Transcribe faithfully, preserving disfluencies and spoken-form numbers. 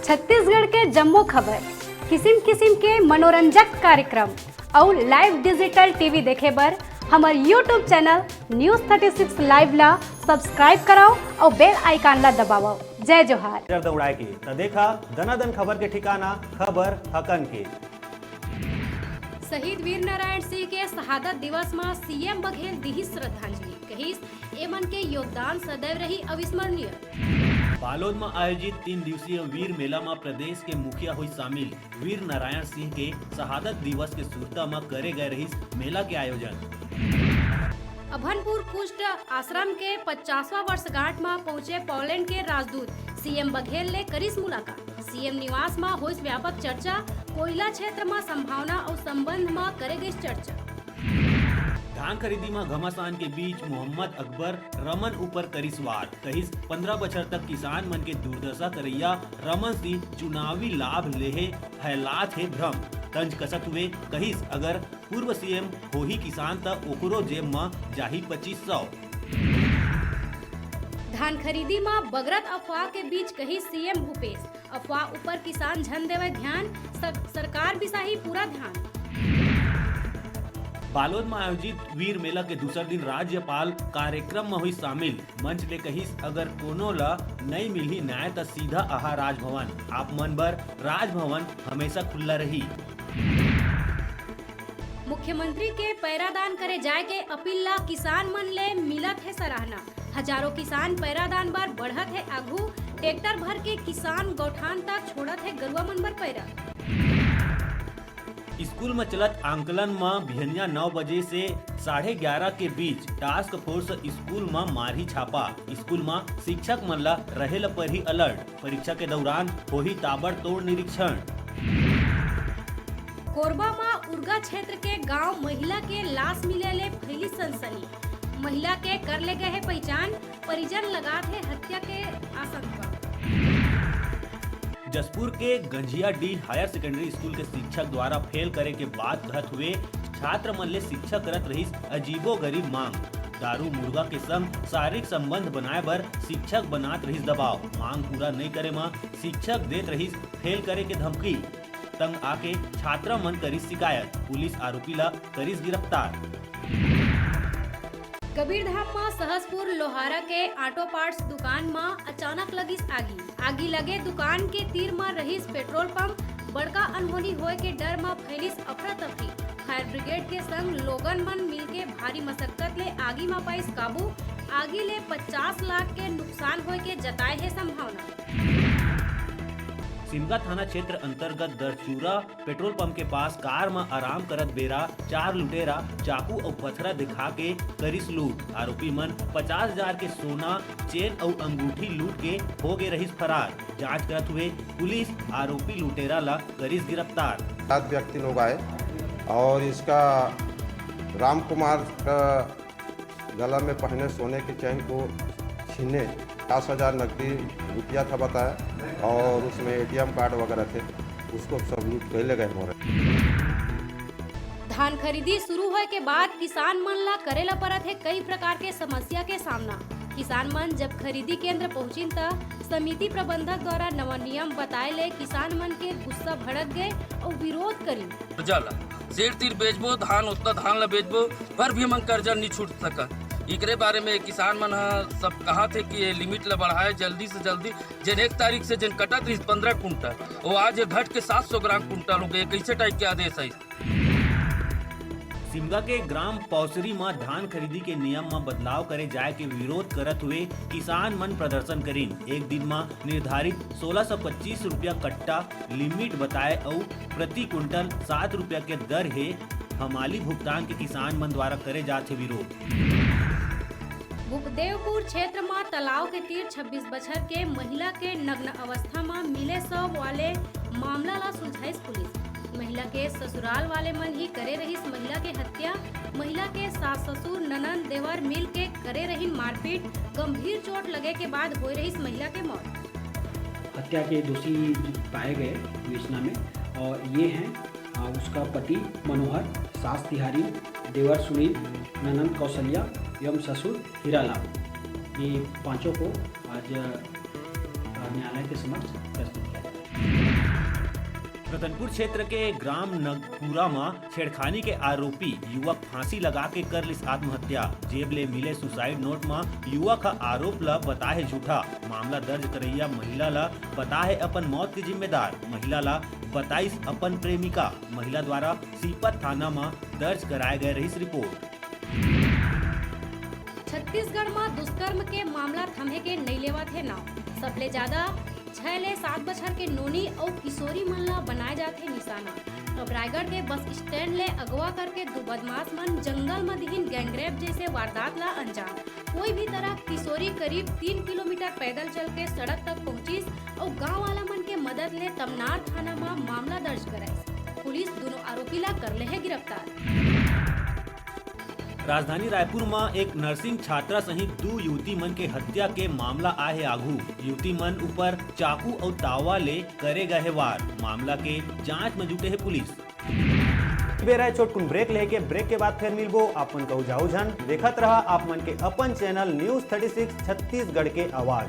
छत्तीसगढ़ के जम्मो खबर, किसिम किसिम के मनोरंजक कार्यक्रम अउ live digital T V देखे बर हमर YouTube channel News thirty six Live ला subscribe करव अउ bell icon ला दबावव। जय जोहार। नजर दौड़ाए के त देखा दनादन खबर के ठिकाना, खबर हकन के। शहीद वीर नारायण सिंह के शहादत दिवस म C M बघेल दिहिस श्रद्धांजलि, कहिस, "ए मन के योगदान सदैव रही अविस्मरणीय।" बालोद म आयोजित तीन दिवसीय वीर मेला म प्रदेश के मुखिया होइस शामिल। वीर नारायण सिंह के शहादत दिवस के सुरता म करे गए रहिस मेला के आयोजन। अभनपुर कुष्ठ आश्रम के पचासवां वर्षगांठ म पहुंचे पोलैंड के राजदूत, C M बघेल ले करिस मुलाकात। C M निवास म होइस व्यापक चर्चा, कोयला क्षेत्र म संभावना अउ संबंध म करे गइस चर्चा। धान खरीदी म घमासान के बीच मोहम्मद अकबर रमन ऊपर करिस वार, कहिस, "पंद्रह बछर तक किसान मन के दुर्दशा करइया रमन सिंह चुनावी लाभ लेहे फैलात हे भ्रम।" तंज कसत हुए कहिस, "अगर पूर्व C M होही किसान त ओकरो जेब म जाही पच्चीस सौ।" धान खरीदी म बगरत अफवाह के बीच कहिस C M भूपेश, "अफवाह ऊपर किसान झन देवय ध्यान, सर-, सरकार बिसाही पूरा धान।" बालोद म आयोजित वीर मेला के दूसर दिन राज्यपाल कार्यक्रम म हुई शामिल। मंच ले कहिस, "अगर कोनो ल नइ मिलही न्याय, त सीधा आहा राजभवन। आप मन बर राजभवन हमेशा खुल्ला रही।" मुख्यमंत्री के पैरादान करे जाय के अपील ला किसान मन ले मिलत हे सराहना। हजारों किसान पैरादान बर बढ़त हे आगू। ट्रैक्टर भर के किसान गौठान तक छोड़त हे गरुआ मन बर पैरा। स्कूल म चलत आंकलन म बिहनिया नौ बजे से साढ़े ग्यारह के बीच टास्क फोर्स स्कूल म मारही छापा। स्कूल म शिक्षक मन ल रहे ल परही अलर्ट। परीक्षा के दौरान होही ताबड़तोड़ निरीक्षण। कोरबा म उरगा क्षेत्र के गांव महिला के लाश मिले ले फैली सनसनी। महिला के कर ले गए हे पहचान, परिजन लगात हे हत्या के आशंका। जशपुर के गंजियाडीह हायर सेकेंडरी स्कूल के शिक्षक द्वारा फेल करे के बात कहत हुए छात्र मन ले शिक्षक करत रहिस अजीबोगरीब मांग। दारू मुर्गा के संग शारीरिक संबंध बनाए बर शिक्षक बनात रहिस दबाव। मांग पूरा नइ करे म शिक्षक देत रहिस फेल करे के धमकी। तंग आके छात्रा मन करिस शिकायत, पुलिस आरोपी ला करिस गिरफ्तार। कबीरधाम म सहसपुर लोहारा के ऑटो पार्ट्स दुकान म अचानक लगिस आगी। आगी लगे दुकान के तीर म रहिस पेट्रोल पंप। बड़का अनहोनी होए के डर म फैलिस अफरा तफरी। फायर ब्रिगेड के संग लोगन मन मिलके भारी मशक्कत ले आगी म पाइस काबू। आगी ले पचास लाख के नुकसान होए के जताए हे संभावना। सिमगा थाना क्षेत्र अंतर्गत दरचूरा पेट्रोल पंप के पास कार म आराम करत बेरा चार लुटेरा चाकू अउ पथरा दिखा के करिस लूट। आरोपी मन पचास हजार के सोना चेन अउ अंगूठी लूट के हो गे रहिस फरार। जांच करत हुए पुलिस आरोपी लुटेरा ला करिस गिरफ्तार। सात व्यक्ति लोग आए और इसका राम कुमार का गला में पहने सोने की चेन को छीने। पचास हजार नकदी रुपया था बताया और उसमें एटीएम कार्ड वगैरह थे, उसको सब लूट के ले गए हमारे। धान खरीदी शुरू होए के बाद किसान मन ला करे ला परत हे कई प्रकार के समस्या के सामना। किसान मन जब खरीदी केंद्र पहुंचिन त समिति प्रबंधक द्वारा नवा नियम बताए ले किसान मन के गुस्सा भड़क गए अउ विरोध करिन। कर्जा ला सेठ तीर बेचबो, धान ओतना धान ला बेचबो, पर भी हमन कर्जा नी छूट सकन। एकरे बारे में किसान मन ह सब कहाथे कि ये लिमिट ला बढ़ाए जल्दी से जल्दी, जेन एक तारीख से जेन कटत रहिस पंद्रह कुंटल, वो आज ये घट के सात सौ ग्राम कुंटल हो गए। कैसे टाइप के आदेश है? सिमगा के ग्राम पौसरी म धान खरीदी के नियम म बदलाव करे जाय के विरोध करत हुए किसान मन प्रदर्शन करिन। एक दिन म निर्धारित सोलह सौ पच्चीस रुपया कट्टा लिमिट बताए अउ प्रति कुंटल सात रुपया के दर हे हमाली भुगतान के किसान मन द्वारा करे जात हे विरोध। भूपदेवपुर क्षेत्र म तालाब के तीर छब्बीस बछर के महिला के नग्न अवस्था म मिले शव वाले मामला ला सुलझाइस पुलिस। महिला के ससुराल वाले मन ही करे रहिस महिला के हत्या। महिला के सास ससुर ननंद देवर मिल के करे रहिन मारपीट। गंभीर चोट लगे के बाद होए रहिस महिला के मौत। हत्या के दोषी पाए गए विवेचना में और ये हैं, आ, उसका पति मनोहर, सास तिहारी, देवर सुनील, ननंद कौशल्या एवं ससुर हीरालाल। ये पांचों को आज, आ, न्यायालय के समक्ष प्रस्तुत किया जाएगा। रतनपुर क्षेत्र के ग्राम नगपुरा म छेड़खानी के आरोपी युवक फांसी लगा के कर लिस आत्महत्या। जेब ले मिले सुसाइड नोट म युवक ह आरोप ल बताए हे झूठा। मामला दर्ज करइया महिला ल बताए हे अपन मौत के जिम्मेदार। महिला ल बताइस अपन प्रेमिका। महिला द्वारा सीपत थाना म दर्ज कराए गए रहिस रिपोर्ट। छत्तीसगढ़ म दुष्कर्म के मामला थमे के नइ लेवत हे नाव। सबले ज्यादा छह ले सात बछर के नोनी अउ किशोरी मन ला बनाए जाथे निशाना। अब रायगढ़ के बस स्टैंड ले अगवा करके दू बदमाश मन जंगल म दिहिन गैंगरेप जैसे वारदात ला अंजाम। कोई भी तरह किशोरी करीब तीन किलोमीटर पैदल चल के सड़क तक पहुंचिस अउ गांव वाला मन के मदद ले तमनार थाना म मामला दर्ज कराइस। पुलिस दोनों आरोपी ला कर ले हे गिरफ्तार। राजधानी रायपुर म एक नर्सिंग छात्रा सहित दू युवती मन के हत्या के मामला आए हे आघू। युवती मन ऊपर चाकू अउ तावा ले करे गए हे वार। मामला के जांच म जुटे हे पुलिस। बेरा हे छोटकुन ब्रेक लेके, ब्रेक के बाद फिर मिलबो। आप मन कहू जाऊ झन, देखत रहा आप मन के अपन channel news thirty six Chhattisgarh के आवाज।